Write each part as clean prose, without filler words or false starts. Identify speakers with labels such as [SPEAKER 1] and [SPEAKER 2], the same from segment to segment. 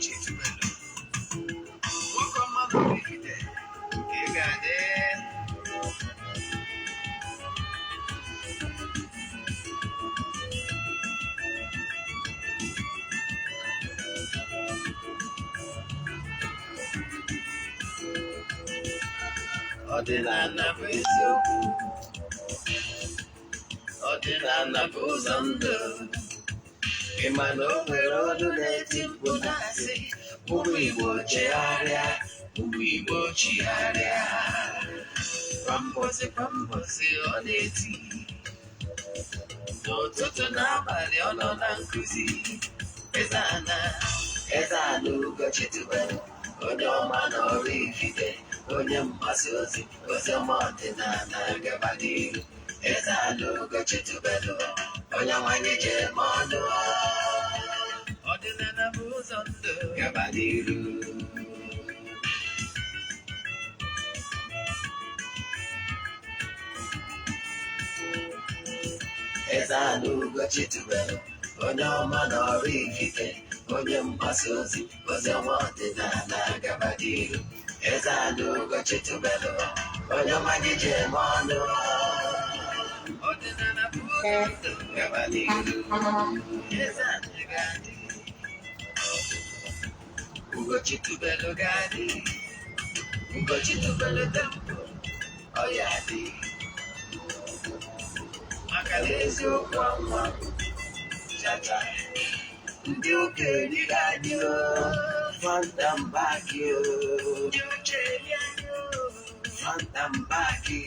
[SPEAKER 1] Ugochi tubelu, nwoke ọma na Oraifite, ị ga-adị. Ọdịnala bụ eziokwu, ọdịnala bụ ụzọ ndụ. Ị ma na o nwere olu na-eti mkpu na-asị, ụmụ Igbo chegharịa, ụmụ Igbo chigharịa. Kwa mbọsị kwa mbọsị ọ na-eti, n'ụtụtụ n'abalị ọ nọ na nkụzi. Eze ana, eze ana Ugochi tubelu, onye ọma na Oraifite, onye mgbasa ozi, ozi ọma ọdịnala gaba n'ihu. Eze ana Ugochi tubelu, onye nwanyị ji eme ọnụ. Ọdịnala bụ ụzọ ndụ gaba n'ihu. Eze ana Ugochi tubelu, onye ọma na Oraifite, onye mgbasa ozi, ozi ọma ọdịnala gaba n'ihu. Eze ana Ugochi tubelu, onye ọma gị ji eme ọnụ. Ọdịnala bụ ụzọ ndụ gaba n'ihu. Eze ana ga-adị, Ugochi tubelu ga-adị, Ugochi tubelu temple, ọ ya dị. Maka na eziokwu anwa chacha, ndị ụka erighị anyị o,
[SPEAKER 2] Fanta mbaki o,
[SPEAKER 1] ndị uche eri anyị o.
[SPEAKER 2] Fanta mbaki,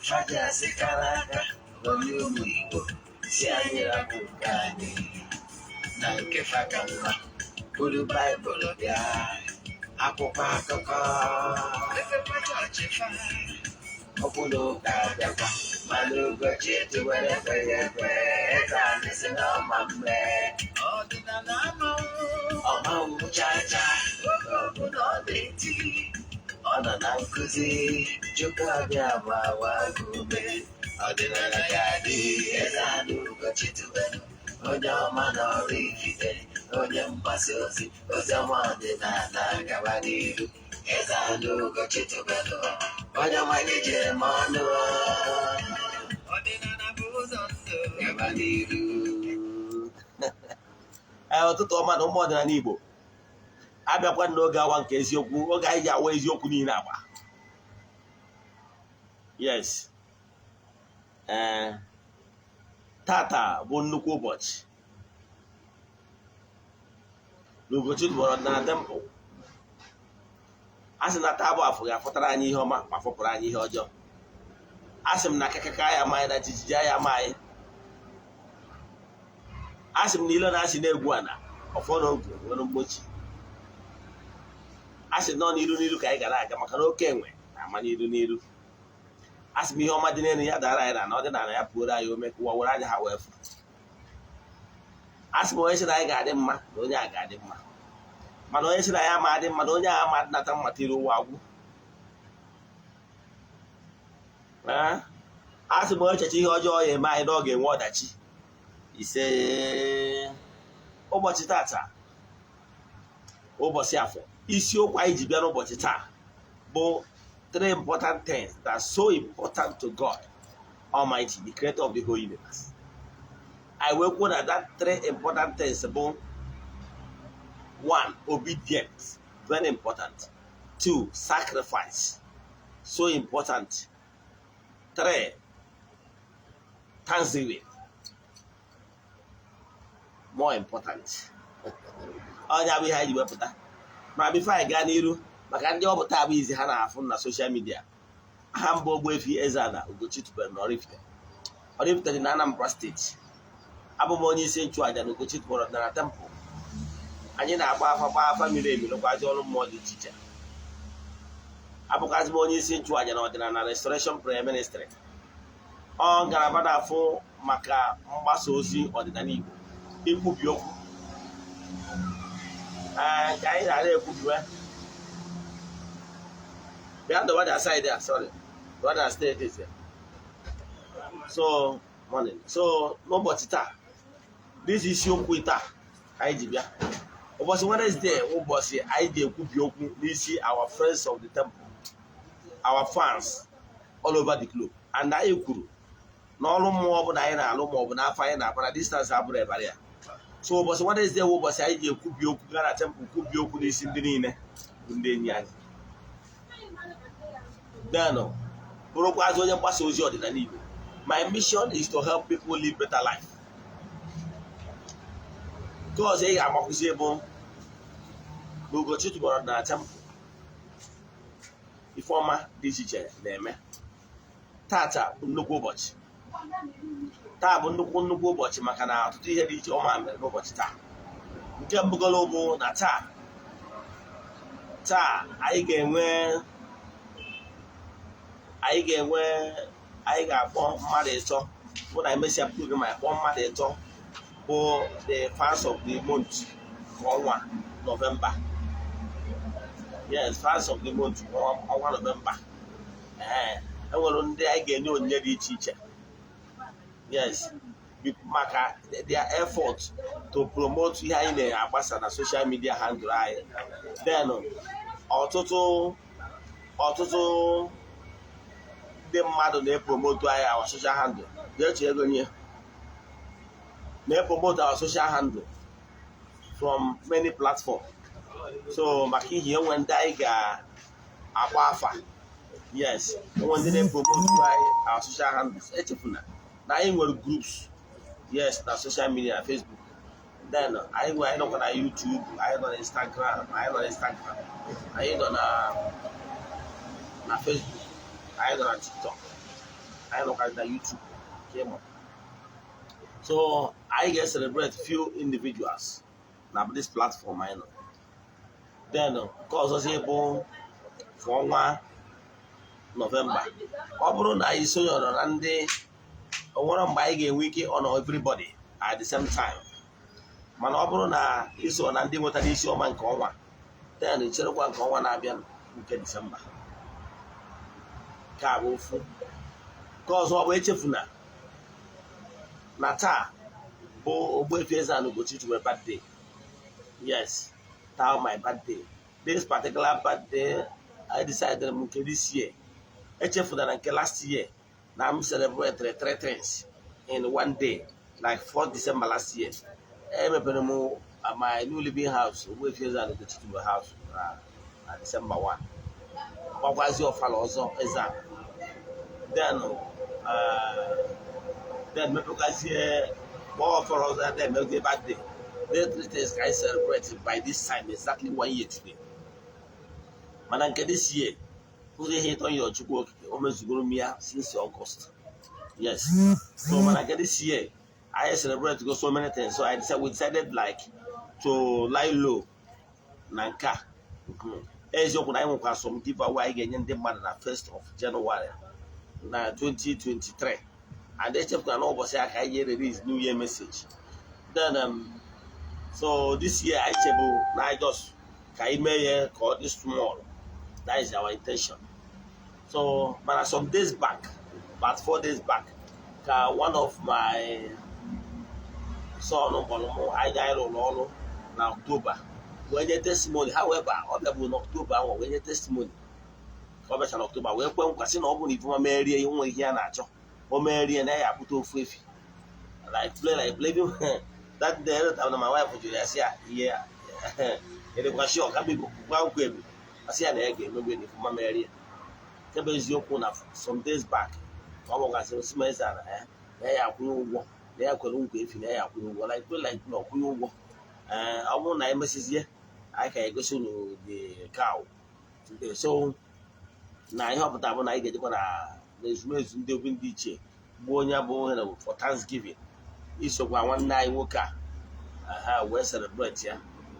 [SPEAKER 2] fajasi kara aka, onye ụmụ Igbo si anyị rapụ nke anyị na nke fa ka mma, buru Baịbụl bịa, akwụkwọ akụkọ,
[SPEAKER 1] Efekwa chọọchị fa,
[SPEAKER 2] okwu na ụka bịakwa, mana Ugochi tubelu ekweghị ekwe, eze anyị si na ọma mme,
[SPEAKER 1] ọdịnala amanwụ,
[SPEAKER 2] ọma nwụ cha cha,
[SPEAKER 1] oge ọbụla ọ na-eti.
[SPEAKER 2] Ọ nọ na nkụzi, Chukwu abịa bụ awa gị ume, ọdịnala ga-adị. Eze ana Ugochi tubelu, onye ọma na Oraifite, onye mgbasa ozi, ozi ọma ọdịnala gaba n'ihu. Eze ana Ugochi tubelu, onye ọma gị ji eme ọnụ.
[SPEAKER 1] Ọdịnala bụ ụzọ ndụ
[SPEAKER 2] gaba n'ihu. Ee, ụtụtụ ọma na ụmụ ọdịnala Igbo. Abịakwa n'oge awa nke eziokwu, oge anyị ji awa eziokwu niile agba. Yes, ee, tata bụ nnukwu ụbọchị n'Ugochi tubelu ọdịnala temple. A sị na taa bụ afọ ga-afọtara anyị ihe ọma ma fọpụrụ anyị ihe ọjọọ. A sị m na akakaka ya ama anyị, na jijiji ya ama anyị. A sị m na ile na-asị na-egwu ana ọfọ na ogu nwere mgbochi. A sị nọ n'iru n'iru ka anyị gara aga, maka na oke enwe na-ama n'iru n'iru. A sị m ihe ọma dị n'elu ya dara anyị na ọdịnala ya pụoro anyị ome ka ụwa were anya ha wee fụ. A sị m onye sị na anyị ga-adị mma na onye a ga-adị mma, mana onye sị na ya ama adị mma na onye a ama nata mmata iru ụwa agwụ. A sị m onye cheche ihe ọjọọ ya eme anyị na ọ ga-enwe ọdachi. Ise. Ụbọchị tata, ụbọchị afọ, isiokwu anyị ji bịa n'ụbọchị taa bụ three important things that are so important to God Almighty, the creator of the whole universe. I will quote that three important things bụ one, obedience, very important. Two, sacrifice, so important. Three, thanksgiving, more important. Onye abụ ihe anyị ji wepụta. Ma before anyị gaa n'iru, maka ndị ọ bụ taa bụ izi ha na-afụ na social media, aha mbụ Ogbuefi Eze-Ana Ugochi tubelu na Oraifite. Oraifite dị na Anambra Steeti. Abụ m onye isi nchụaja na Ugochi tubelu ọdịnala temple. Anyị na-agba afa, gba afa miri emi, rụkwazi ọrụ mmụọ dị iche iche. Abụkwazi m onye isi nchụaja na Ọdịnala Restoration Prayer Ministry, ọ ngalaba na-afụ maka mgbasa ozi ọdịnala Igbo, ikwubi okwu. Ee, ka anyị na-ara ekwubiwe bịa the other side there, sorry, the other state is there. So morning. So n'ụbọchị taa, this isiokwu taa anyị ji bịa. Ụbọchị Wednesday, ụbọchị anyị ji ekwubi okwu n'isi our friends of the temple, our fans all over the globe. And anyị kwuru n'ọrụ mmụọ ọbụla anyị na-alụ ma ọ bụ n'afọ anyị na-akpa na distance abụrụ ebara ya. So ụbọchị Wednesday bụ ụbọchị anyị ji ekwubi okwu, gaa na temple kwubi okwu n'isi ndị niile bụ ndị enyi anyị. Then bụrụkwazị onye mgbasa ozi ọdịnala Igbo, my mission is to help people live better life. Nke ọzọ ị ga-agbakwụzi bụ na Ugochi tubelu na temple, ifeọma dị iche iche na-eme. Tata bụ nnukwu ụbọchị. Taa bụ nnukwu nnukwu ụbọchị, maka na ọtụtụ ihe dị iche ọma mere n'ụbọchị taa. Nke mbụgolo bụ na taa taa anyị ga-enwe, anyị ga-akpọ mmadụ ịtọ, bụ na emesịa program anyị kpọọ mmadụ ịtọ bụ the fans of the month nke ọnwa Nọvemba. Yes, fans of the month, ọnwa Nọvemba. Ee, enwere ndị anyị ga-enye onyinye dị iche iche, yes, maka their effort to promote ihe anyị na-agbasa na social media handle anyị. Then ọtụtụ ndị mmadụ na-epromote anyị, our social handle, ga-eche ego nye na-epromote our social handle from many platforms. So maka ihe enwe ndị anyị ga-agba afa, yes, enwe ndị na-epromote anyị, our social handles. Echefuna na anyị nwere groups, yes, na social media, na Facebook. Then anyị nwere, anyị nọkwa na YouTube, anyị nọ na Instagram, anyị nọ na Instagram, anyị nọ na Facebook, anyị nọ na TikTok, anyị nọkwa na YouTube nke ịma. So anyị ga-celebrate few individuals na this platform anyị nọ. Then nke ọzọzi bụ for ọnwa Nọvemba, ọ bụrụ na anyị sonyere na ndị o nwere mgbe anyị ga-enwe ike honor everybody at the same time, mana ọ bụrụ na iso na ndị nwetara isi ọma nke ọnwa, then cherekwa nke ọnwa na-abịa, nke Disemba. Nke a bụ ofu. Nke ọzọ ọ bụ, echefuna na taa bụ Ogbuefi Eze-Ana Ugochi tubelu birthday. Yes, taa my birthday. This particular birthday, I decided m nke this year, echefuna na nke last year na m celebrate three things in one day, like 4th December last year, emepere m my new living house, Ogbuefi Eze-Ana Ugochi tubelu house, na December 1, gbakwazi ọfala ọzọ Eze-Ana, then mepekwazie gbaa ọfala ọzọ, then mezie birthday. The three things ka I celebrate by this time exactly one year today. Mana nke this year, ụzọ ihe ịtọ ya, Chukwu Okike o mezugoro m ya since August. Yes, so mana nke this year, I celebrate go so many things, so I decided, we decided like to lie low na nke a. Eziokwu na anyị nwekwara some giveaway anyị ga-enye ndị mmadụ na 1st of January na 2023, and echefukwa na ụbọchị a ka anyị ga-release New Year message. Then so this year anyị chebu na anyị just ka anyị mee ya ka ọ dị small. That is our intention. So mana some days back, about 4 days back, ka one of my son kpọrọ m. Anyị ga rụrụ ọrụ na October wee nye testimony. However, ọ bịabụ n'October ahụ wee nye testimony. Ka ọ bịachara October wee kwe nkwa sị na ọ bụrụ na Ifeọma merie ihe, nwe ihe ya na-achọ, o merie na ya akpụta ofu efi. Like play, like play. That day na my wife jụrụ ya sị ya ihe edekwa sure ka biko gwa nkwa ebu, asị ya na ya ga-emegbe na Ifeọma merie. Nke bụ eziokwu na some days back ka ọ gbagasịrị sị m eze na ya na ya akwụnye ụgwọ, na ya kwere nkwa efi, na ya akwụnye ụgwọ. Like play, like play, ọkwụnye ụgwọ. Ee, ọ bụrụ na emesizie, anyị ka egosi unu the cow today. So na ihe ọpụta bụ na anyị ga-ejekwa na ezumezu ndị obi ndị ichie gbuo onye bụ ohere for Thanksgiving, isokwa nwanne anyị nwoke a ha wee celebrate ya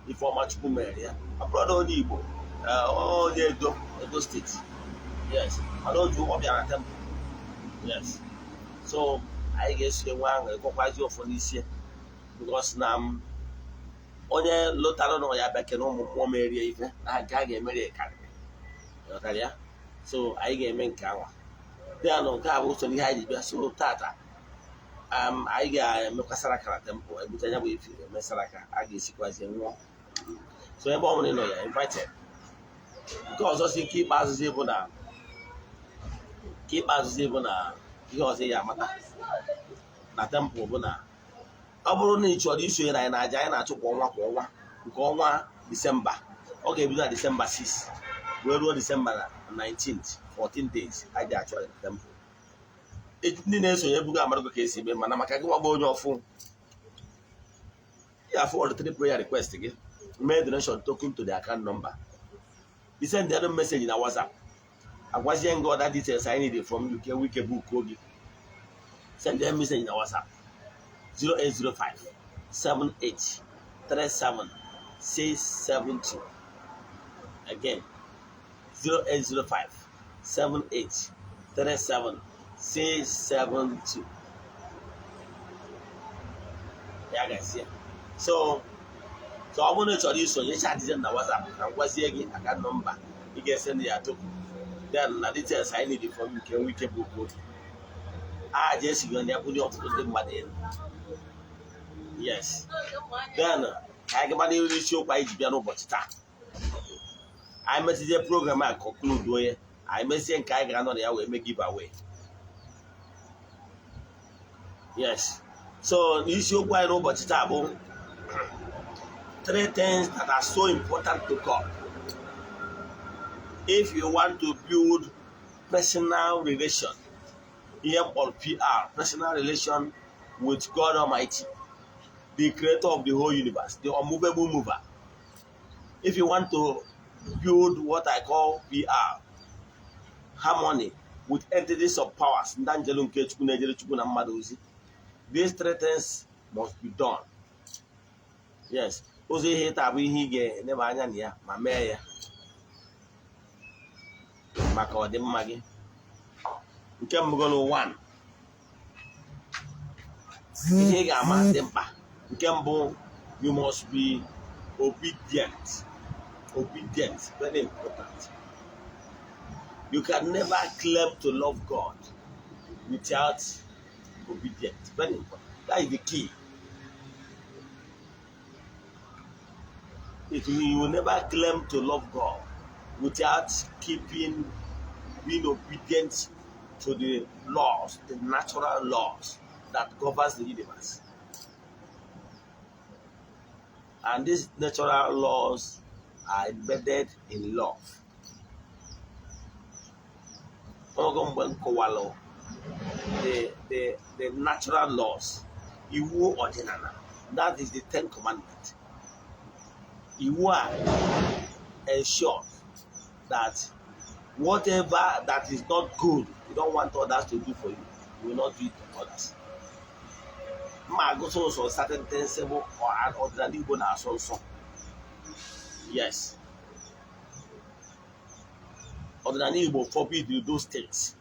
[SPEAKER 2] ife ọma Chukwu mere ya. Ọ bụrụ na onye Igbo, onye Edo, Edo Steeti, yes, mana oju ọ bịara temple. Yes, so anyị ga-eso enwe ahụ ekwekwazi ụfọ n'isi ya, because na m onye lụtara na ya bịa kene ụmụ mmụọ merie ife na nke a ga-emeri ya karịrị. Ghọtara ya? So anyị ga-eme nke ahụ. Then nke a bụ usoro ihe anyị ji bịa. So tata anyị ga-emekwa saraka na temple, egbucha ya bụ efi, eme saraka, a ga-esikwazi nwụọ. So ebe ọ bụla ị nọ ya invited. Nke ọzọ si nke ikpeazụ bụ na ihe ọzọ ya amata na temple bụ na ọ bụrụ na ị chọrọ isonyere anyị na aja anyị na-achụ kwa ọnwa kwa ọnwa, nke ọnwa Disemba, ọ ga-ebido na Disemba 6 wee ruo Disemba 19th, 14 days anyị achọ na temple. Ndị na-esonye ebugo amarago ka esi eme, mana maka gị nwagba onye ọfụ ya, forward three prayer request gị, mee donation token to the account number, you send the message na WhatsApp, agwazie gị other details I need from you ka wike book gị. Send them message na WhatsApp 0805 78 37 672. Again, 0805 78 37 672. Ya gazie. So ọ bụrụ na ị chọrọ isonye, chatzie na WhatsApp ka m gwazie gị account number ị ga-esend ya token, then na details I need from you ka enwe ike book oge aja esigo na ya bunye ọtụtụ ndị mmadụ elu. Yes, then ka anyị gaba n'ihu n'isiokwu anyị ji bịa n'ụbọchị taa. Anyị mechizie program a, conclude onye anyị mezie nke anyị ga-anọ na ya wee mee give away. Yes, so n'isiokwu anyị n'ụbọchị taa bụ three things that are so important to God. If you want to build personal relation, ihe mkpọrọ PR, personal relation with God Almighty, the creator of the whole universe, the unmovable mover. If you want to build what I call PR, harmony with entities of powers, ndị anjelu nke Chukwu na-ejere Chukwu na mmadụ ozi, these three things must be done. Yes, ụzọ ihe ịta bụ ihe ị ga-eneba anya na ya ma mee ya maka ọdịmma gị. Nke mbụ, one, ihe ị ga-ama dị mkpa, nke mbụ, you must be obedient. Obedient, very important. You can never claim to love God without obedience. Very important. That is the key. It you will never claim to love God without keeping being obedient to the laws, the natural laws that governs the universe. And these natural laws are embedded in love. Ogo mgbe m kọwalụ the natural laws, iwu ọdịnala, that is the Ten Commandment. Iwu a ensure that whatever that is not good, you don't want others to do for you, you will not do it to others. Mma agụsọ ụsọ certain things bụ ọdịnala Igbo na-asọ nsọ. Yes, ọdịnala Igbo forbid those things.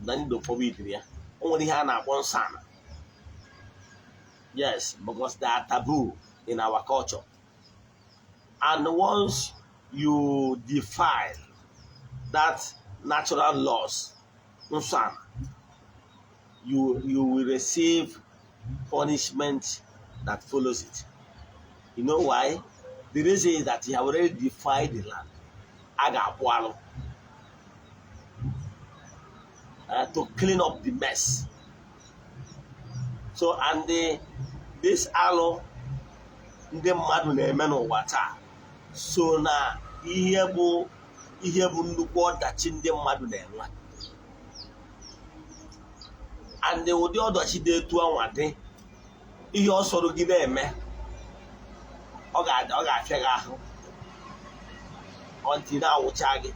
[SPEAKER 2] Ọdịnala Igbo forbid ya. O nwere ihe a na-akpọ nsọ ala. Yes, because they are taboo in our culture, and once you defile that natural laws, nsọ ala, you will receive punishment that follows it. You know why? The reason is that you have already defied the land. A ga-akwụ alụ to clean up the mess. So and this alụ ndị mmadụ na-eme n'ụwa taa so na ihe bụ nnukwu ọdachi ndị mmadụ na-enwe. And ụdị ọdachi dị etu anwa dị, ihe ọ sọrọ gị na-eme, ọ ga-afịa gị ahụ until na-awụcha gị.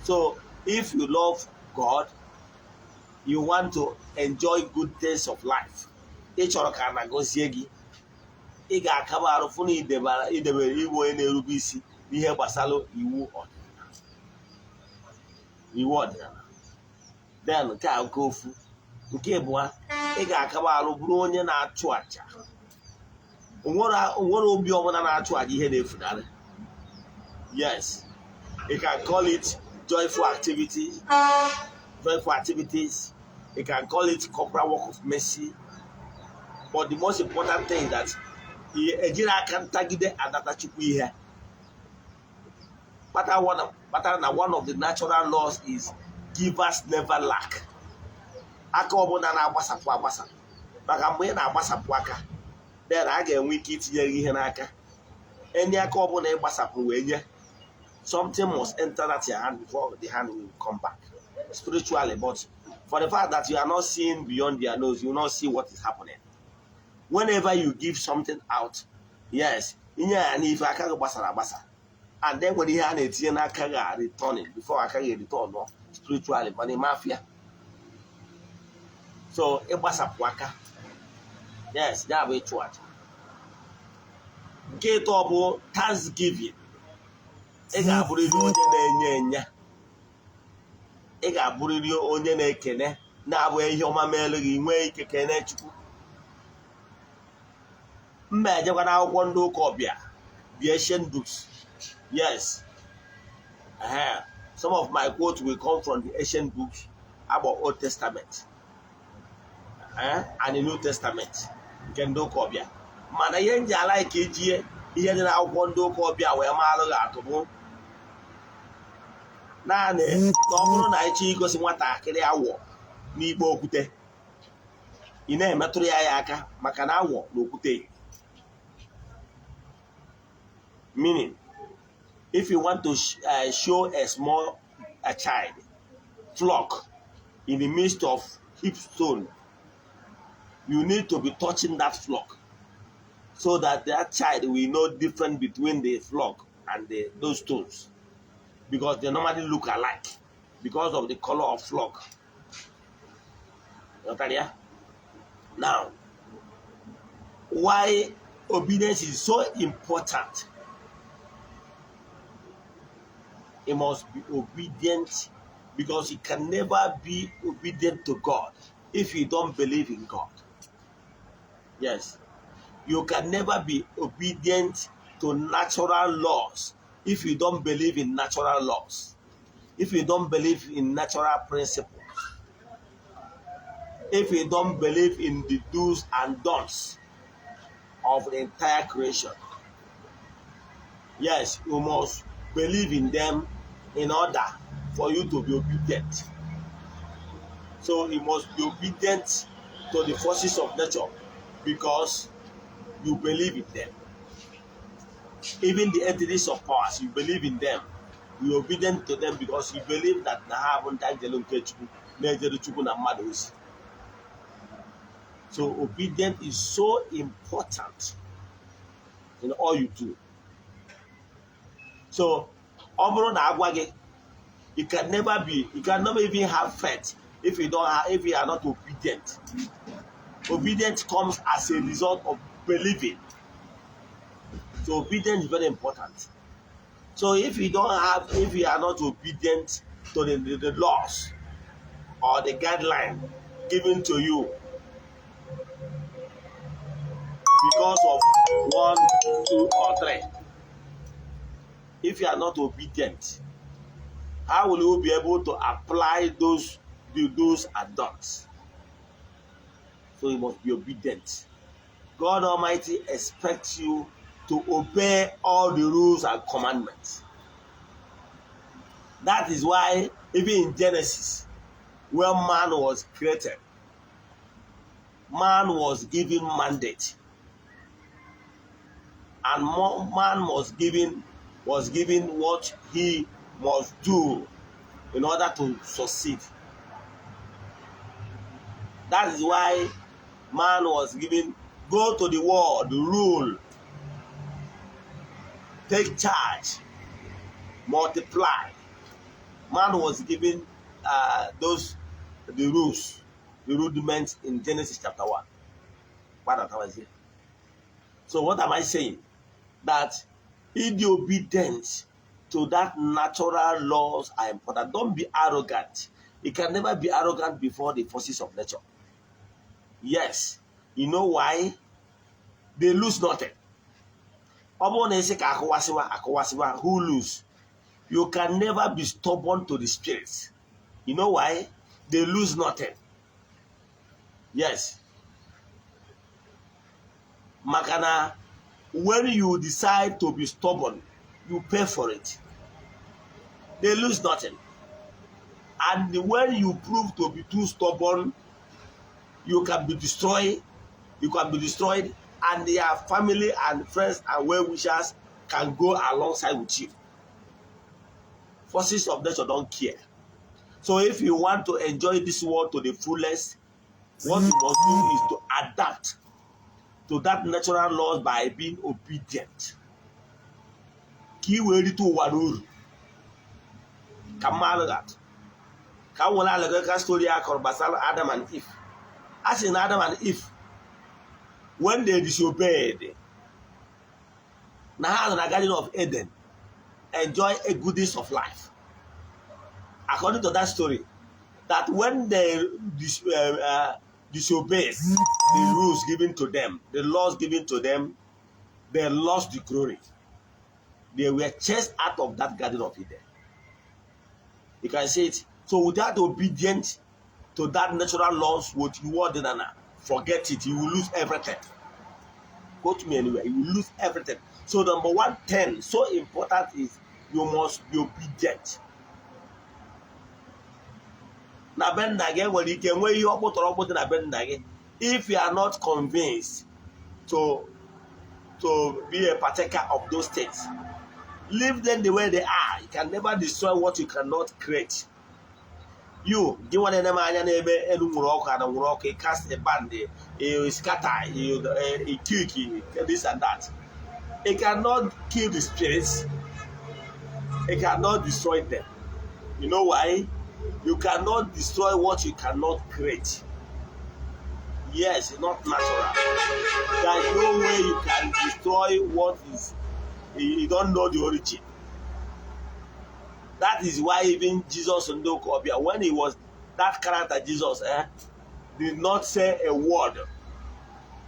[SPEAKER 2] So if you love God, you want to enjoy good days of life, ị chọrọ ka a na-agọzie gị, ị ga-akaba arụ fụ na idebere iwu, onye na-erube isi n'ihe gbasara iwu ọdịnala, iwu ọdịnala. Then nke a nke ofu. Nke ịbụa, ị ga-akaba arụ bụrụ onye na-achụ àjà. Onwere obi ọbụla na-achụ àjà ihe na-efunarị. Yes, you can call it joyful activities, joyful activities. You can call it corporal work of mercy, but the most important thing is that Ejiri aka ntagide anata Chukwu ihe. Kpatara na one of the natural laws is givers never lack. Aka ọbụla na-agbasapụ agbasa, maka mgbe ị na-agbasapụ aka, then a ga-enwe ike itinye gị ihe n'aka. Enyi aka ọbụla ị gbasapụrụ wee nye, something must enter that your hand before the hand will come back spiritually. But for the fact that you are not seeing beyond their nose, you will not see what is happening. Whenever you give something out, yes, inye ya n'ife aka gị gbasara agbasa, and then nwere ihe a na-etinye n'aka gị a returning before aka gị return no spiritually, mana ime afịa. So ịgbasapụ aka, yes, ya bụ ịchụ aja. Nke ịtọ bụ thanksgiving. Ị ga-abụrịrị onye na-enye enye, ị ga-abụrịrị onye na-ekene, na-abụ ihe ọma meelu gị, nwee ike kene Chukwu. Mma ejekwa n'akwụkwọ ndị ụka ọbịa, the ancient books. Yes. Some of my quotes will come from the ancient books about Old Testament and the New Testament nke ndị ụka ọbịa. Mana ihe nji ala ka iji ihe dị n'akwụkwọ ndị ụka ọbịa wee maalụ gị atụ bụ naanị na ọ bụrụ na ịchọ igosi nwatakịrị awọ n'ikpe okwute, ị na-emetụrụ ya ya aka, maka na awọ na okwute. Meaning, if you want to show a small a child flock in the midst of heap stone, you need to be touching that flock so that that child will know difference between the flock and those stones, because they normally look alike because of the color of flock. Ghọtara ya? Now, why obedience is so important? You must be obedient because you can never be obedient to God if you don't believe in God. Yes. You can never be obedient to natural laws if you don't believe in natural laws, if you don't believe in natural principles, if you don't believe in the do's and don'ts of the entire creation. Yes, you must believe in them in order for you to be obedient. So you must be obedient to the forces of nature because you believe in them. Even the entities of powers, you believe in them. You obedient to them because you believe that na ha bụ ndị angelo nke Chukwu na-ejere Chukwu na mmadụ ozi. So obedience is so important in all you do. So ọ bụrụ na agwa gị, you can never even have faith if you are not obedient. Obedience comes as a result of believing. So obedience is very important. So if you are not obedient to the laws or the guideline given to you because of one, two, or three, if you are not obedient, how will you be able to apply those the do's and don'ts? So you must be obedient. God Almighty expects you to obey all the rules and commandments. That is why even in Genesis, when man was created, man was given mandate. And man was given what he must do in order to succeed. That is why man was given, go to the world, rule, take charge, multiply. Man was given those the rules, the rudiments in Genesis chapter 1. So what am I saying? That the obedience to that natural laws are important. Don't be arrogant. You can never be arrogant before the forces of nature. Yes. You know why? They lose nothing. Ọ bụrụ na esi ka akụwasịwa akụwasịwa, who lose? You can never be stubborn to the spirits. You know why? They lose nothing. Yes. Maka na When you decide to be stubborn, you pay for it. They lose nothing. And when you prove to be too stubborn, you can be destroyed. You can be destroyed, and their family and friends and well wishers can go alongside with you. Forces of nature don't care. So if you want to enjoy this world to the fullest, what you must do is to adapt to that natural laws by being obedient. Ka ị wee rite ụwa n'uru. Ka mmadụ ga-atụ. Ka m were allegorical story a kọrọ gbasara Adam and Eve. A sị na Adam and Eve, when they disobeyed, na ha nọ na Garden of Eden, enjoy a goodies of life. According to that story, that when they disobeyed the rules given to them, the laws given to them, they lost the glory. They were chased out of that Garden of Eden. You can see it. So without obedience to that natural laws, what you want, forget it. You will lose everything. Go to me anywhere. You will lose everything. So number one thing, so important, is you must be obedient. Na be nna gị, enwere ike nwee ihe ọkpụtọrọkpụ dị na be nna gị. If you are not convinced to be a partaker of those things, leave them the way they are. You can never destroy what you cannot create. You gị nwa na-ene m anya n'ebe elu nwụrụ ọkụ, ana nwụrụ ọkụ, you cast a band, you scatter, you kick this and that. It cannot kill the spirits. It cannot destroy them. You know why? You cannot destroy what you cannot create. Yes, it's not natural. There is no way you can destroy what is you don't know the origin. That is why even Jesus Ndokobia, when he was that character Jesus, did not say a word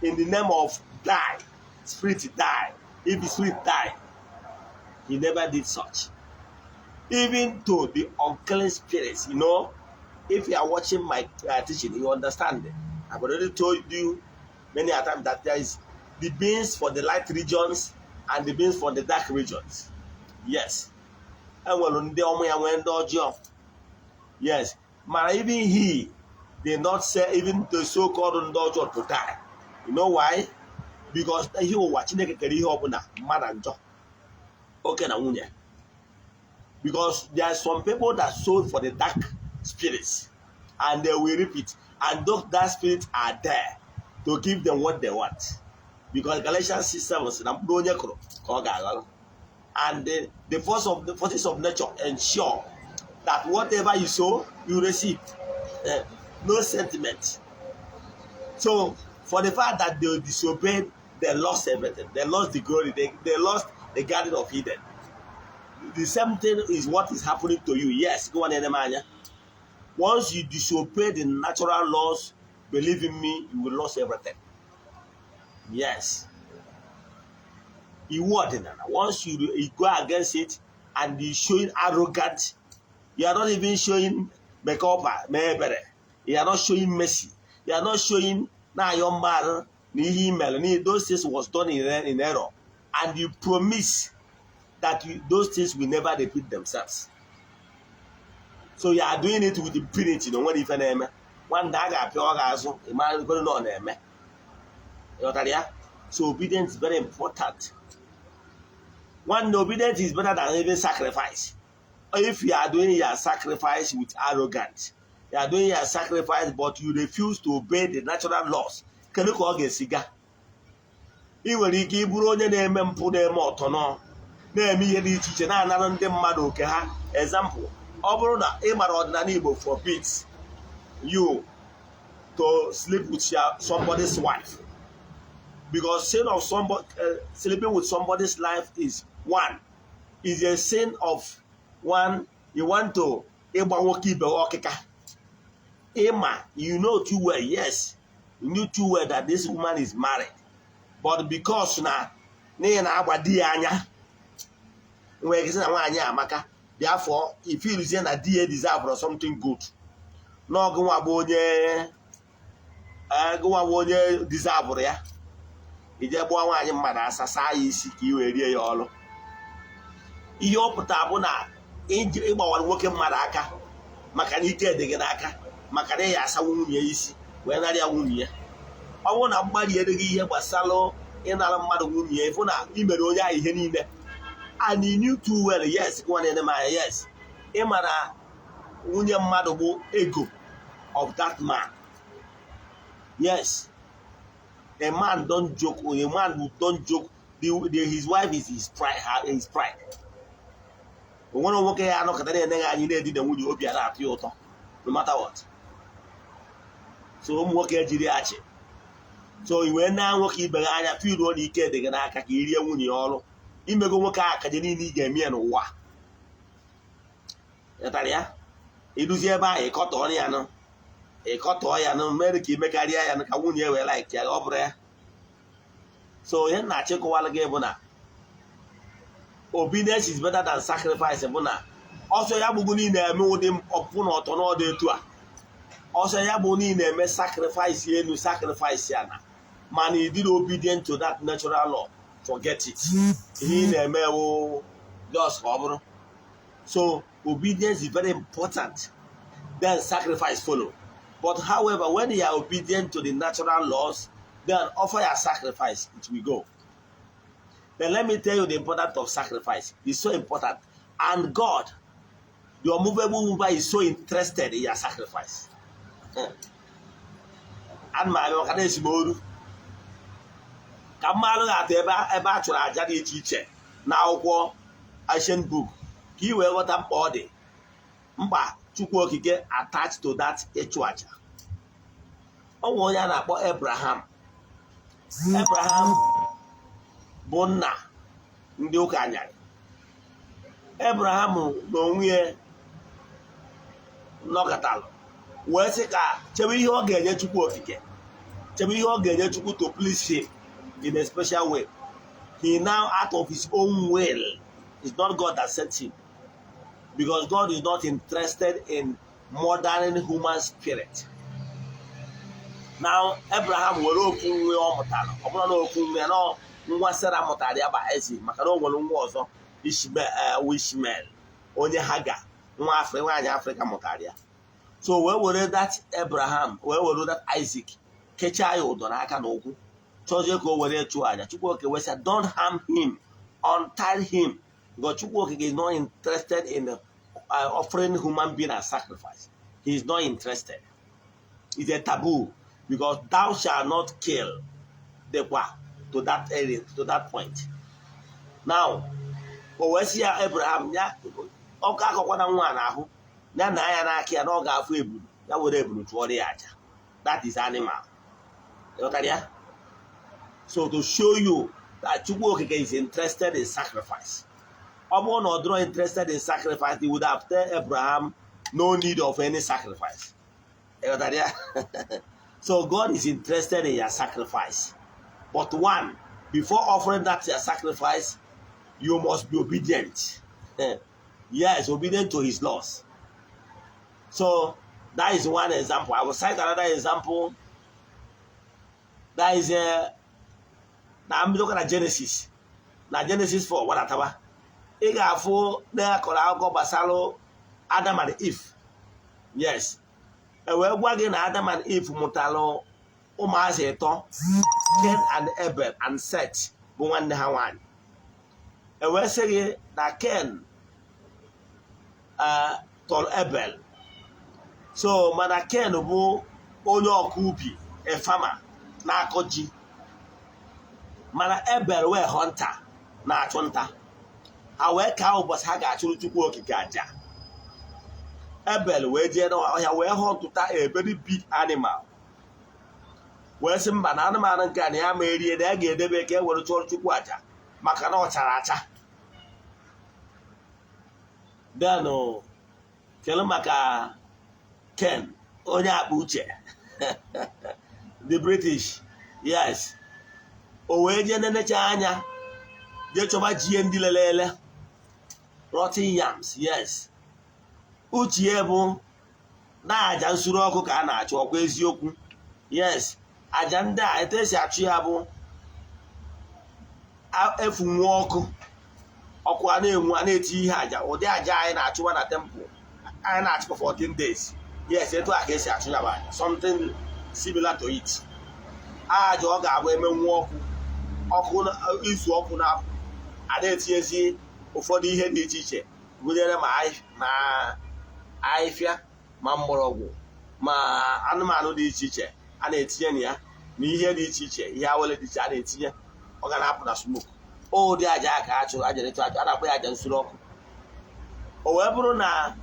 [SPEAKER 2] in the name of die, spirit die. If the spirit die, he never did such. Even to the unclean spirits, if you are watching my teaching, you understand. I've already told you many a time that there is the beings for the light regions and the beings for the dark regions. Yes. Enwere ndị ọmụ ya, nwee ndị ọjọọ. Yes. Mana even he did not say even the so-called ndị ọjọọ to die. You know why? Because ihe ụwa Chineke kere ihe ọbụla mma na njọ. Oke na nwunye. Because there are some people that sold for the dark spirits and they will repeat, and those dark spirits are there to give them what they want. Because Galatians 6:7 sị na mkpụrụ onye kụrụ ka ọ ga-aghọrọ. And the forces of nature ensure that whatever you sow, you receive. No sentiment. So for the fact that they disobeyed, they lost everything. They lost the glory. They lost the Garden of Eden. The same thing is what is happening to you. Yes, go on, anya. Once you disobey the natural laws, believe in me, you will lose everything. Yes. Iwu ọdịnala, once you go against it and you showing arrogant, you are not even showing mekọpa mee ebere, you are not showing mercy, you are not showing na-ayọ mmadụ na ihe imere na those things was done in error, and you promise that those things will never repeat themselves. So you are doing it with impunity na onwere ife na-eme. Nwanne, a ga-apịa ọ ga-azụ ịmaragoro na ọ na-eme. Ịghọtara ya? So obedience is very important. Nwanne, obedience is better than even sacrifice. If you are doing your sacrifice with arrogance, you are doing your sacrifice but you refuse to obey the natural laws, kedu ka ọ ga-esi gaa? Ị nwere ike ịbụrụ onye na-eme mpụ, na-eme ọtọnọ, na-eme ihe dị iche iche, na-anara ndị mmadụ oke ha. Example, ọ bụrụ na ị mara ọdịnala Igbo forbids you to sleep with somebody's wife, because sin of somebody sleeping with somebody's wife is one is a sin of one you want to ịgba nwoke ibe ọkịka. Ịma, you know too well, yes, you knew too well that this woman is married, but because na n'ihi na agba di ya anya nwere ike sị na nwaanyị amaka, therefore ifeeluzie na di ya deserve something good, n'ọgụ nwa bụ onye gụnwa bụ onye deserve ya. Ije gbụọ nwaanyị mmadụ asa, saa ya isi ka ị wee rie ya ọrụ. Ihe ọ pụtara bụ na ịgbawara nwoke mmadụ aka maka na ike dị gị n'aka, maka na ị ya asanwu nwunye ya isi wee narị ya nwunye ya. Ọ bụrụ na mgbali gị ihe gbasara ịnara mmadụ nwunye ya, ịfụ na ị mere onye ahụ ihe niile, and you knew too well, yes, gị na-ene m anya, yes, ị ma na nwunye mmadụ bụ ego of that man. Yes, a man don't joke. A man who don't joke, his wife is his pride, his pride. O nwere nwoke ya anọkọta na-enyeghị anyị na-edina nwunye, obi a na-atụ ya ụtọ, no matter what. So ụmụ nwoke ejiri achị. So i wee na nwoke ibe gị anya firuo na ike dị gị n'aka ka i rie nwunye ya ọrụ. Imego nwoke akaje niile ị ga-eme ya n'ụwa. Ịtara ya iduzi ebe ahụ, ịkọtọọ ya nụ, ịkọtọọ ya nụ, mere ka imekarịa ya nụ, ka nwunye ya wee like ya. Ọ bụrụ ya. So ihe m na-achịkọwala gị bụ na obedience is better than sacrifice, bụ na ọsọ ya bụgo niile eme ụdị ọpụpụ na ọtọ n'ọdụ etu a. Ọsọ ya bụ niile eme sacrifice elu, sacrifice ya na mana ị dịrị obedient to that natural law, forget it. Ihe ị na-eme wụ just ka ọ bụrụ. So obedience is very important, then sacrifice follow. But however, when you are obedient to the natural laws, then offer your sacrifice, it will go. Then let me tell you the importance of sacrifice. It's so important, and God, the unmovable mover, is so interested in your sacrifice. Ana m abịa maka na esimolu ka mmadụ ga-atụ ebe a chụrụ aja dị iche iche na akwụkwọ ancient book, ka ị wee ghọta mkpa ọ dị mkpa Chukwu Okike attached to that ịchụ aja. Ọ nwe onye a na-akpọ Abraham. Abraham bụ nna ndị ụka anyarị. Abraham na onwe ya nọkọtalụ wee sị ka chebe ihe ọ ga-enye Chukwu Okike, chebe ihe ọ ga-enye Chukwu to please him in a special way. He now, out of his own will, it's not God that sent him, because God is not interested in murdering human spirit. Now Abraham were ofu nwa ọ mụtara. Ọ bụrụ na ofu nwa ya na nwa Sara mụtara ya bụ Isaac, maka na o nwere nwa ọzọ, Ishmael, onye Haga, nwa Afrịka, nwaanyị Afrịka mụtara ya. So wee were that Abraham, wee were that Isaac, kechaa ya ụdọ n'aka na ụkwụ, chọzie ka o were chụọ aja. Chukwu Oke wee sị, "Don't harm him, untie him," because Chukwu Okike is not interested in offering human being as sacrifice. He is not interested. It's a taboo, because "thou shalt not kill" dịkwa to that area, to that point. Now o wee sị ya, Abraham, ya ọkụ akọkwana nwa n'ahụ ya na ya n'aka ya na ọ ga-afụ ebulu, ya were ebulu chụọrọ ya aja. That is animal. Ịghọtara ya? So to show you that Chukwu Okike is interested in sacrifice. Ọ bụrụ na ọ dịrọ interested in sacrifice, he would have tell Abraham no need of any sacrifice. Ịghọtara ya? So God is interested in your sacrifice, but one, before offering that your sacrifice, you must be obedient. Yes, obedient to his laws. So that is one example. I will cite another example. That is na mbidokwa na Genesis, na Genesis 4 gbadataba, ị ga-afụ na-akọrọ akụkọ gbasara Adam and Eve. Yes, e wee gwa gị na Adam and Eve mụtalụ ụmụazị ịtọ, Cain and Abel and Seth, bụ nwanne ha nwaanyị. E wee sị gị na Cain tọrọ Abel. So mana Cain bụ onye ọkụ ubi, a farmer, na-akọ ji, mana Abel wee hunter, na-achụ nta. Ha wee kaa ụbọchị ha ga-achụrụ Chukwu Okike aja. Abel wee jee n'ọhịa wee họtụta a very big animal, wee sị mba, na anụmanụ nke a na ya ma erie, na ya ga-edebe ka e were chụọrọ Chukwu aja maka na ọ chara acha. Then kedu maka Ken, onye akpa uche, the British? Yes, o wee jee nenecha anya, jee chọba ji ndị lele ele, rotten yams. Yes, uche bụ na aja nsure ọkụ ka a na-achụ. Ọkwa eziokwu? Yes, aja ndị a, etu esi achụ ya bụ Efunwu ọkụ, ọkụ a na-enwu, a na-eti ihe aja, ụdị aja anyị na-achụwa na temple anyị na-achụkwa 14 days. Yes, etu a ka esi achụ ya bụ aja, something similar to it. Aja ọ ga-abụ emenwu ọkụ, ọkụ izu ọkụ na-apụ, a na-etinyezi ụfọdụ ihe dị iche iche, gụnyere ma ahịfịa, ma mgbọrọgwụ, ma anụmanụ dị iche iche a na-etinye na ya, ma ihe dị iche iche, ihe awele dị iche a na-etinye, ọ ga na-apụ na smoke. Ụdị aja a ka a chụrụ, aja etu aja a na-akpọ ya aja nsure ọkụ. O wee bụrụ na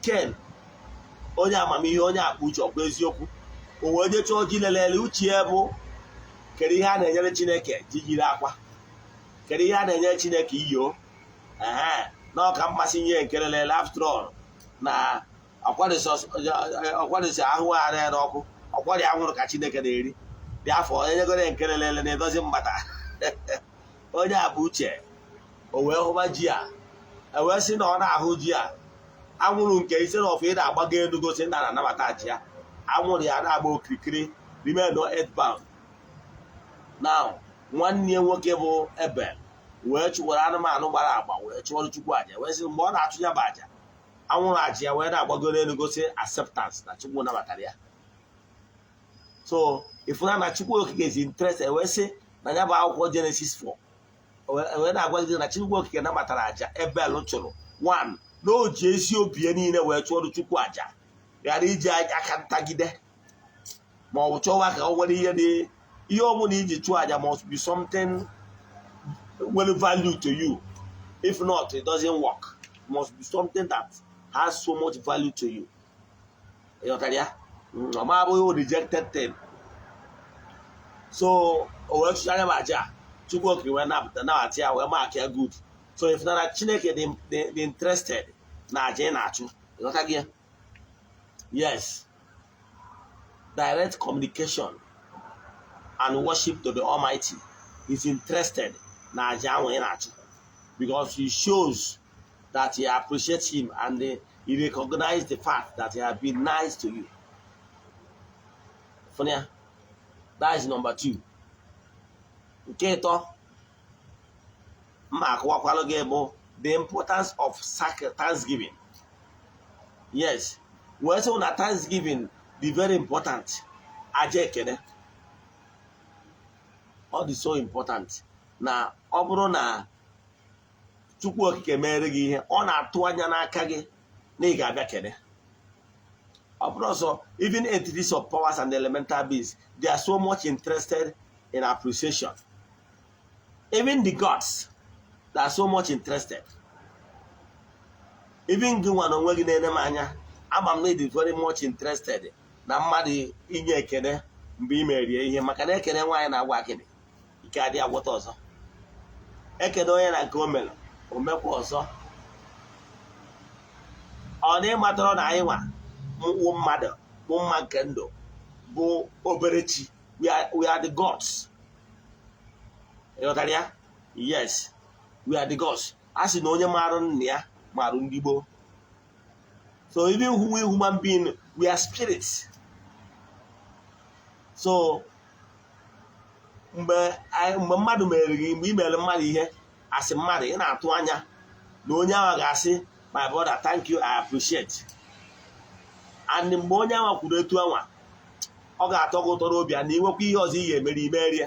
[SPEAKER 2] Ken, onye amamihe, onye akpa uche, ọkwa eziokwu, o wee jee chọọ ji lelele. Uche ya bụ, kedu ihe a na-enyere Chineke? Ji yiri akwa. Kedu ihe a na-enyere Chineke? Iyo ee na ọka mmasị nye nke lelele. After all, na ọkwadịsị ahụ ara ya n'ọkụ, ọkwari anwụrụ ka Chineke na-eri dị afọ. Onye nyegoro ya nke lelele na-edozi mgbata. Onye a bụ uche. O wee hụba ji a, e wee sị na ọ na-ahụ ji a, anwụrụ nke ise na ọfụ ị na-agbago elu, gosi na na-anabata ji ya. Anwụrụ ya na-agba okirikiri, remain no earthbound. Now, nwanne ya nwoke bụ Ebel wee chụwara anụmanụ gbara agba, wee chụọrọ Chukwu aja, wee sị mgbe ọ na-achụ ya bụ aja, anwụrụ aja ya wee na-agbago n'elu, gosi acceptance na Chukwu nabatara ya. So ịfụna na Chukwu Okike is interested. Wee sị na ya bụ akwụkwọ Genesis 4 wee na-agwa gị na Chukwu Okike nabatara aja Ebel chụrụ, one, na o ji ezi obi ya niile wee chụọrọ Chukwu aja, ghara iji aka ntagide ma ọ bụ chọwa ka o nwere ihe dị. Ihe ọ bụla iji chụọ aja must be something nwere value to you. If not, it doesn't work. Must be something that has so much value to you. Ịghọtara ya? Ọ ma abụghị rejected thing. So o wee chụcha anya m aja, Chukwu Okike wee napụta, nabata ya, wee mark ya good. So if na Chineke dị interested na aja ị na-achụ, ịghọta gị ya? Yes, direct communication and worship to the Almighty is interested na aja ahụ ị na-achụ, because he shows that he appreciates him and he recognizes the fact that he has been nice to you. Fụnụ, that is number two. Nke ịtọ mma akọwakwalụ gị bụ the importance of thanksgiving. Yes, wee sị na thanksgiving dị very important. Aja ekene, ọ dị so important na ọ bụrụ na Chukwu Okike mere gị ihe, ọ na-atụ anya n'aka gị na ị ga-abịa kene. Ọ bụrụ ọsọ, even entities of powers and elemental beings, they are so much interested in appreciation. Even the gods, they are so much interested. Even gị nwa na onwe gị na-ene m anya, ama m na ị dị very much interested na mmadụ inye ekene mgbe ị merie ihe, maka na ekene nwaanyị na-agwa akịdị ike adịghị agwọta ọzọ. Ekene onye na nke o mere, o mekwa ọzọ. Ọ na ịmatara na anyị nwa wụ mmadụ bụ mma nke ndụ, bụ obere chi. We are the gods. Ịghọtara ya? Yes, we are the gods. A sị na onye marụ nna ya marụ ndị gboo. So even we human being, we are spirits. So mgbe mmadụ mere gị, mgbe ị mere mmadụ ihe, asị mmadụ, ị na-atụ anya na onye ahụ ga-asị, "My brother, thank you, I appreciate." And mgbe onye ahụ kwuru etu anwa, ọ ga-atọ gị ụtọ n'obi, na inwekwa ihe ọzọ ị ga-emeri, imerie,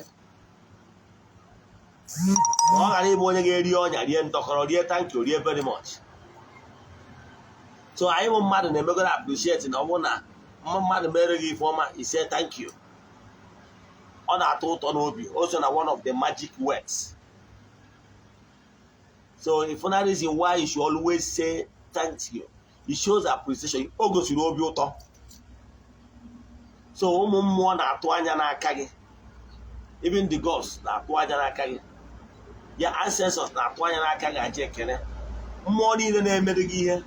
[SPEAKER 2] ka ọ ghara ịbụ onye ga-eri ọnya, rie ntọkọrọ, rie thank you, rie very much. So anyị bụ mmadụ na-emegoro appreciate na ọ bụrụ na mmadụ mere gị ife ọma, ise thank you, ọ na-atọ ụtọ n'obi. O so na one of the magic words. So if na reason why you should always say thank you, it shows appreciation, o gosiri obi ụtọ. So ụmụ mmụọ na-atụ anya n'aka gị, even the gods na-atụ anya n'aka gị, ya ancestors na-atụ anya n'aka gị aja ekele. Mmụọ niile na-emere gị ihe,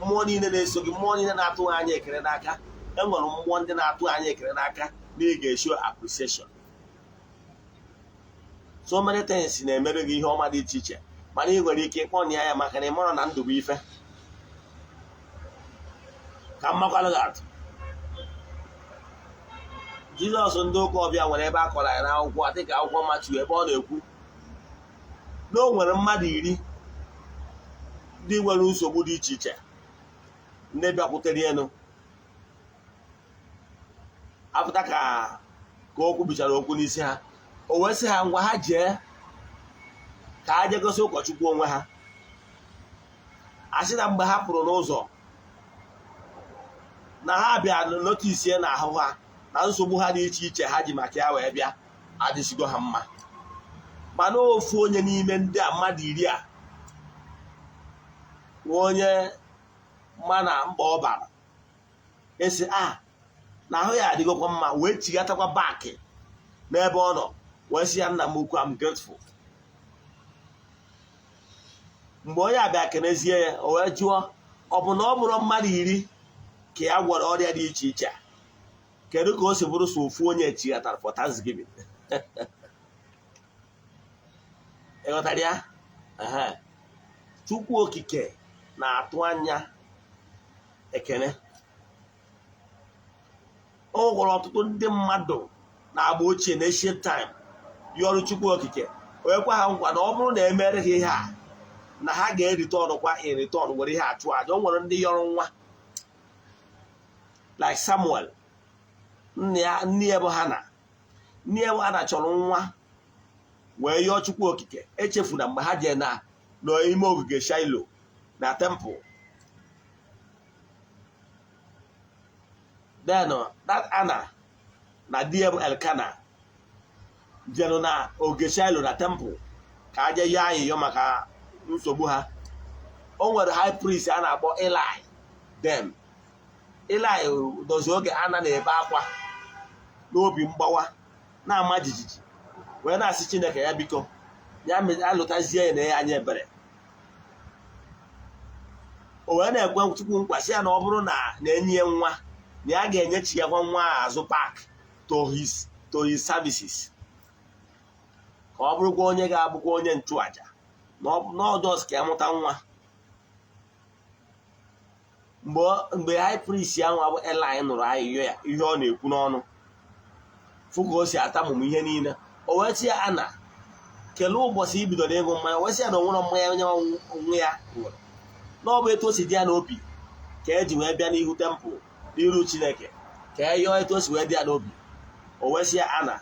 [SPEAKER 2] mmụọ niile na-eso gị, mmụọ niile na-atụ anya ekele n'aka. Enwere mmụọ ndị na-atụ anya ekele n'aka na ị ga-eshow appreciation. So many things na-emere gị ihe ọma dị iche iche, mana ị nwere ike ịkpọ ya, maka na ị mara na ndụ bụ ife ka mmakwalụ gị atụ. Jizọs, ndị ụka ọbịa nwere ebe a kọrọ ya n'akwụkwọ, dịka akwụkwọ Matiu, ebe ọ na-ekwu Na o nwere mmadụ 10 ndị nwere nsogbu dị iche iche, ndị bịakwutere elu apụta ka o kwubichara okwu n'isi ha. O wee sị ha, ngwa, ha jee ka ha jee gosi ụkọchukwu onwe ha. Asị na mgbe ha pụrụ n'ụzọ, na ha bịa notice na ahụ ha na nsogbu ha dị iche iche ha ji maka ya wee bịa adịsigo ha mma. Mana ofu onye n'ime ndị a, mmadụ 10 a, nwe onye ma na mkpa ọ bara esi a na ahụ ya adịgokwa mma, wee chigatakwa back n'ebe ọ nọ, wee sị ya, "Nna m ukwu, am grateful." Mgbe onye abịa kenezie ya, o wee jụọ, ọ bụ na ọ bụrụ mmadụ 10 ka ya gwọrọ ọrịa dị iche iche, kedu ka o si bụrụ so ofu onye chighatara for thanksgiving? Ịghọtara ya? Ehe. Chukwu Okike na-atụ anya ekene. O nwekwara ọtụtụ ndị mmadụ na-agba ochie na ancient time yọrụ Chukwu Okike, wee kwa ha nkwa na ọ bụrụ na emere ha ihe a, na ha ga-erite ọnụkwa in return, were ihe achụ aja. O nwere ndị yọrọ nwa like Samuel. Nne ya, nne ya bụ Hana, nne ya bụ Hana chọrọ nwa, wee yọọ Chukwu Okike. Echefuna mgbe ha jee na n'ime ogige Shiloh na temple. Then that Anna na di ya bụ Elkana jere na ogige Shiloh na temple ka a jee yọọ ayịyọ maka nsogbu ha. O nwere high priest a na-akpọ Eli. Then Eli dozi oge Anna na-ebe akwa n'obi mgbawa, na-ama jijiji, wee na-asị Chineke ya biko ya alụtazie ya na ya anya ebere. O wee na-ekwe Chukwu nkwa, sị ya na ọ bụrụ na na-enye ya nwa, na ya ga-enyechi ya nwa azụ back to his services, ka ọ bụrụkwa onye ga-abụkwa onye nchụaja n'ọdọs, ka ya mụta nwa. Mgbe high priest ahụ bụ Eli nụrụ ayịyọ ya, ihe ọ na-ekwu n'ọnụ, fụ ka o si atamụmụ ihe niile, o wee sị ya, "Ana, kelee ụbọchị i bidoro ịṅụ mmanya?" O wee sị ya na o nwere mmanya onye onwe ya ṅụrụ, na ọ bụ etu o si dị ya n'obi ka eji wee bịa n'ihu temple, n'iru Chineke, ka e yọọ etu o si wee dị ya n'obi. O wee sị ya, "Ana,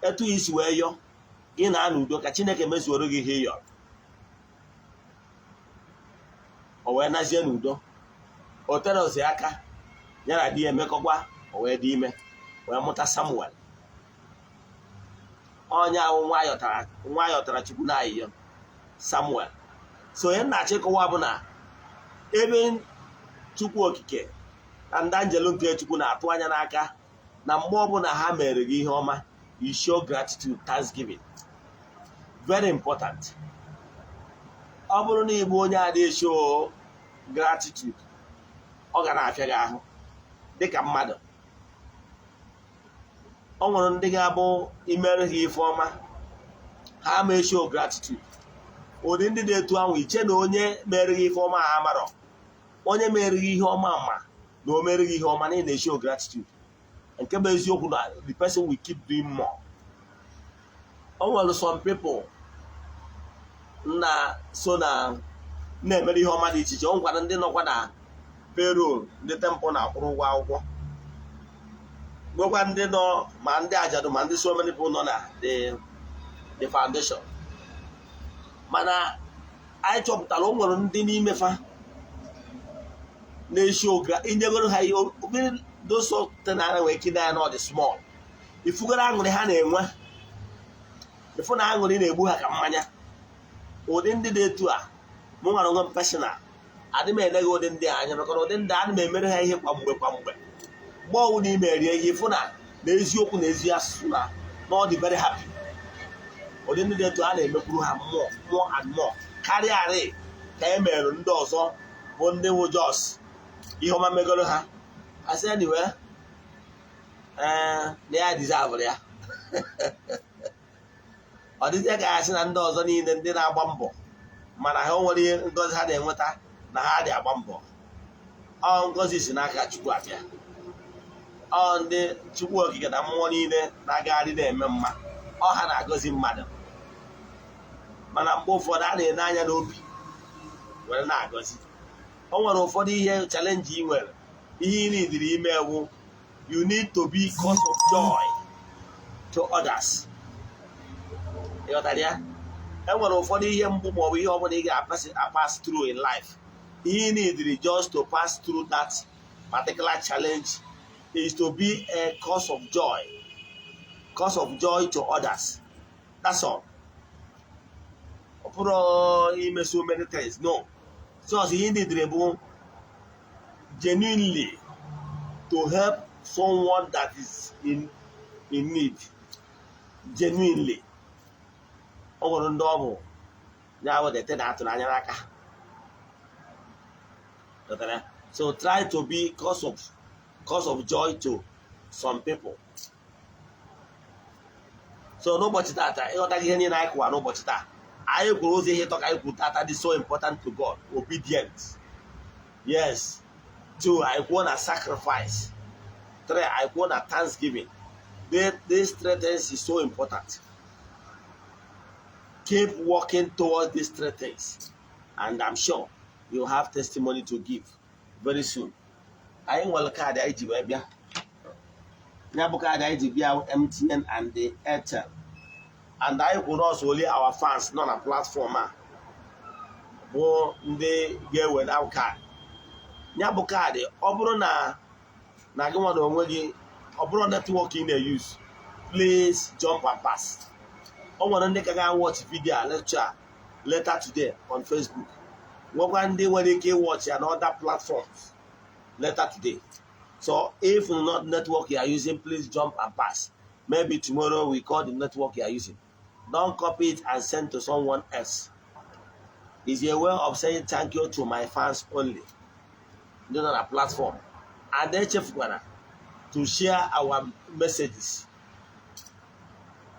[SPEAKER 2] etu isi wee yọọ gị na n'udo, ka Chineke mezuoro gị ihe ị yọrọ." O wee nazie n'udo. O terozi aka, ya na di ya emekọkwa, o wee dị ime, wee mụta Samuel, onye ahụ nwa yọtara Chukwu na ayịyọ, Samuel. So onye na-achọ ịkọwa bụ na ebe Chukwu Okike na ndị anjelu nke Chukwu na-atụ anya n'aka na mgbe ọbụla ha mere gị ihe ọma, you show gratitude, thanksgiving, very important. Ọ bụrụ na ịbụ onye adịghị show gratitude, ọ ga na-afịa gị ahụ dịka mmadụ. Ọ nwere ndị ga-abụ imere ha ife ọma, ha ma show gratitude. Ụdị ndị dị etu ahụ, iche na onye mere gị ife ọma ha amarọ onye mere gị ihe ọma, ma na o mere gị ihe ọma na ị na-eshow gratitude. Nke bụ eziokwu na the person will keep doing more. O nwere some people na so na na-emere ihe ọma dị iche iche. O nwekwara ndị nọkwa na payroll ndị temple na-akwụrụ ụgwọ akwụkwọ, nwekwa ndị nọ, ma ndị ajadu, ma ndị so many people nọ na the foundation. Mana anyị chọpụtara o nwere ndị n'ime fa na-eshi oge inyegoro ha ihe dosotena nwere ike na ọ dị small, ifugoro aṅụrị ha na-enwe, ifu na aṅụrị na-egbu ha ka mmanya. Ụdị ndị dị etu a, mụ nwere onwe m personal, adị m eleghị ụdị ndị a anya, maka na ụdị ndị ana m emere ha ihe kwa mgbe kwa mgbe. Mgbe ọwụ na ime rie ihe, ịfụ na na eziokwu na ezi asụsụ na ọ dị very happy. Ụdị ndị dị etu a na-emekwuru ha more, more and more, karịa arị ka e mere ndị ọzọ bụ ndị wụ just ihe ọma megoro ha, asị anyway, ee, na ya deserve ya. Ọ dịzie ka ya sị na ndị ọzọ niile ndị na-agba mbọ mana ha nwere ihe ngozi ha na-enweta na ha dị agba mbọ. Ọ ngozi si n'aka Chukwu abịa. Ọ ndị Chukwu Okike na mmụọ niile na-agagharị na-eme mma, ọ ha na-agọzi mmadụ. Mana mgbe ụfọdụ, a na-ene anya n'obi were na-agọzi. O nwere ụfọdụ ihe challenge ị nwere, ihe ị nidiri ime wụ you need to be cause of joy to others. Ịghọtara ya? E nwere ụfọdụ ihe mgbu maọbụ ihe ọbụla ị ga-pass through in life. Ihe ị nidiri just to pass through that particular challenge is to be a cause of joy, cause of joy to others. That's all. Ọ bụrụ ime so many things, no. Just ihe ị nidiri bụ genuinely to help someone that is in need genuinely. Ọ nwere ndị ọ bụ ya bụ dete na atụrụ anya n'aka. Ghọtara? So try to be cause of joy to some people. So n'ụbọchị tata, ịghọtaghị ihe niile anyị kwuwa n'ụbọchị taa. Anyị kwuru ụzọ ihe ịtọ ka anyị kwuru tata dị so important to God: obedient, yes; two, anyị kwuo na sacrifice; three, anyị kwuo na thanksgiving. These three things is so important. Keep working towards these three things and I'm sure you have testimony to give very soon. Anyị nwere kaadị anyị ji wee bịa. Ya bụ kaadị anyị ji bịa, MTN and the Airtel, and anyị kwuru ọsọ only our fans nọ na platform a bụ ndị ga-ewere kaadị. Ya bụ kaadị, ọ bụrụ na gị nwa na onwe gị, ọ bụrụ network ị na-use, please jump and pass. O nwere ndị ka ga-watch video a, lecture later today on Facebook, nwekwa ndị nwere ike watch ya na other platforms later today. So if not network you are using, please jump and pass. Maybe tomorrow we call the network you are using. Don't copy it and send to someone else. Is a way of saying thank you to my fans only ndị nọ na platform. And echefukwana to share our messages.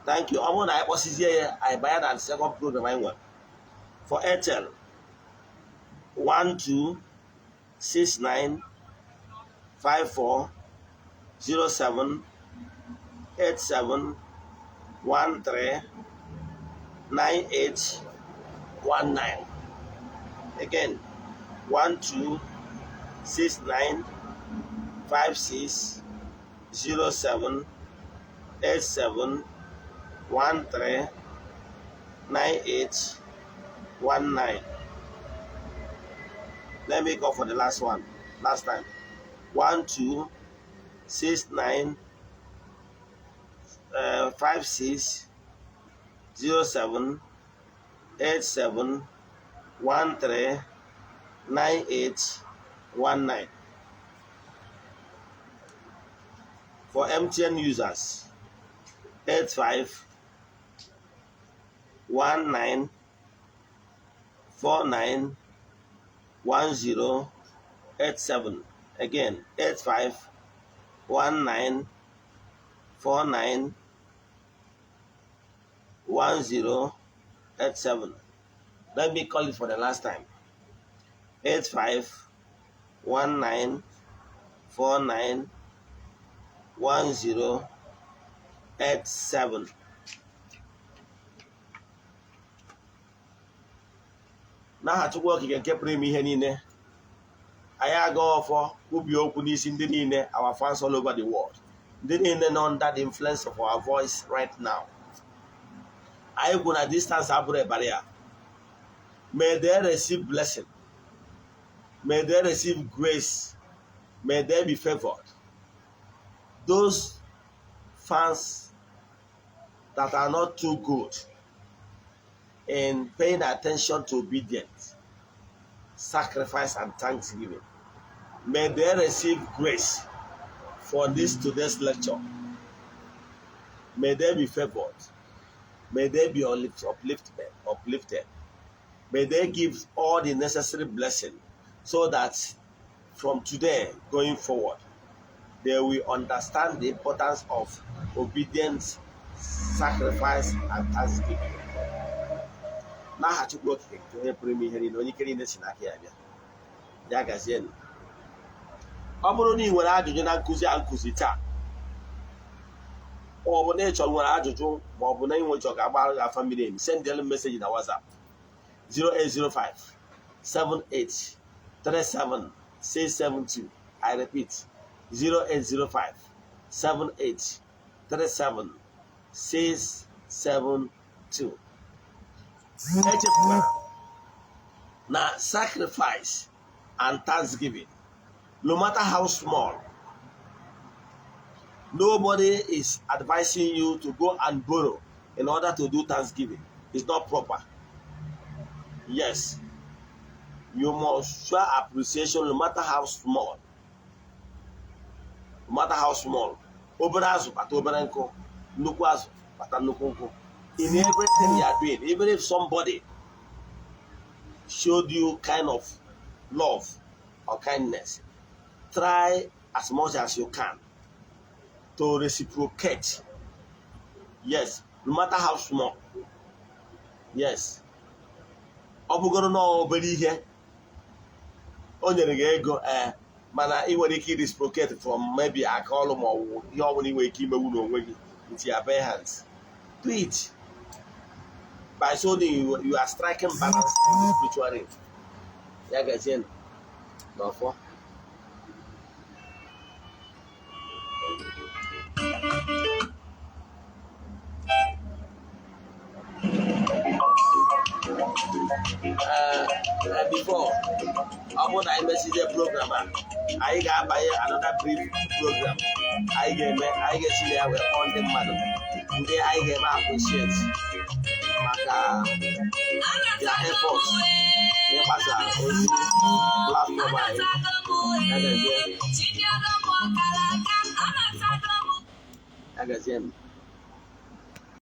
[SPEAKER 2] Thank you. Ọ bụrụ na anyị kpọsizie ya, anyị banye na second program anyị nwere. For Airtel, 1269540787139819. Again, 1269560787139819. Let me go for the last one, last time. 1269 560787139819. For MTN users, 8519491087. Again, 8519491087. Let me call it for the last time. 8519491087. N'aha Chukwu Okike nke pụrụ ime ihe niile, anyị aga ọfọ kwubie okwu n'isi ndị niile, our fans all over the world, ndị niile nọ under the influence of our voice right now. Anyị kwuru na distance abụrụ a barrier. May they receive blessing, may they receive grace, may they be favored. Those fans that are not too good in paying attention to obedience, sacrifice, and thanksgiving, may they receive grace for this today's lecture. May they be favored. May they be uplifted. May they give all the necessary blessing so that from today going forward, they will understand the importance of obedience, sacrifice, and thanksgiving. N'aha Chukwu Okike nke onye pụrụ ime ihe niile, onye ike niile si n'aka ya bịa, ya gazienụ. Ọ bụrụ na ị nwere ajụjụ na nkụzi a nkụzi taa. Ma ọ bụ na ị chọrọ, nwere ajụjụ, ma ọ bụ na ị nwechọ ka agbara gị afa miri emi, send them message na WhatsApp 0805 78 37 672. I repeat, 0805 78 37 672. Echefukwara na sacrifice and thanksgiving, no matter how small, nobody is advising you to go and borrow in order to do thanksgiving. It's not proper. Yes, you must show appreciation no matter how small, no matter how small. Obere azụ kpata obere nkụ, nnukwu azụ kpata nnukwu nkụ. In everything you are doing, even if somebody showed you kind of love or kindness, try as much as you can to reciprocate. Yes, no matter how small. Yes, ọ bụgoro na obere ihe o nyere gị ego, ee, mana ị nwere ike reciprocate from maybe aka ọrụ ma ọ bụ ihe ọ bụla ị nwere ike imewu n'onwe gị with your bare hands. Do it. By so doing, you are striking balance in the spiritual realm. Ya gazie n'ọfọ. Before ọ bụrụ na anyị mesizie program a, anyị ga-abanye another brief program anyị ga-eme. Anyị ga-esi na ya wee kpọọ ndị mmadụ, ndị anyị ga-eme appreciate maka their efforts n'ịgbasa ozi platform anyị. Ya gazie, ya gazie.